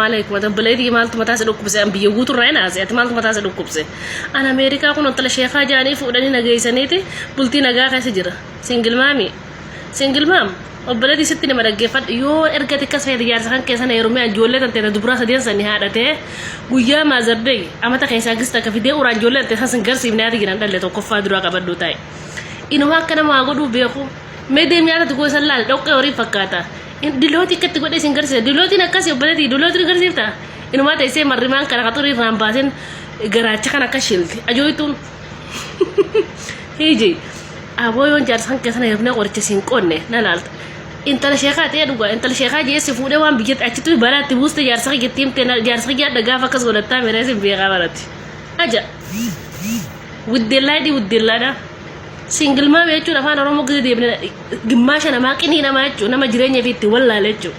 Maaleykum ati obboleettii maaltu mataa si dhukkubse an biyya guuturraa hin haase ati maaltu mataa si dhukkubse an Ameerikaa kun intala sheekaa jaanii fuudhanii nageessaniiti bultii nagaa keessa jira single mommy single mom obboleettii sitti nama dhaggeeffadhu yoo erga xiqqas feete jaarsa kan keessan heerumee an ijoollee tantee dubraa sadeen sanii haadhatee guyyaa Mother's Day amata keessaa gista akka fidee uraan ijoollee tantee san sin garsiifne haati jiran dhalle tokkoffaa duraa qabadhu taa'e inuma akka nama waa godhuu beeku mee deemee haadha tokko san laal dhoqqee horii fakkaata. Dilootii akkatti godhee isin garsiisa. Dilootiin akkasii obboleetii dilootiin garsiifta. Inumaa teessee marrimaan kana qaxurii irraan baasin garaacha kana akka shilti. Ajooytuun. Hiiji. Aboo yoon jaarsa kan keessan heerumnee qoricha siin qonne na laalta. Intala sheekaa ta'ee dhugaa intala sheekaa jee si fuudhee waan biyyatti achitti balaa itti buuste jaarsa kiyya itti himte jaarsa kiyya adda gaafa akkas godhattaa miree sin beekaa barati. Aja. Widdeellaadhi widdeellaadha. Single mom jechuun afaan Oromoo gadi deebine gimmaasha namaa qinii namaa jechuudha. Nama jireenya fi itti wallaale jechuudha.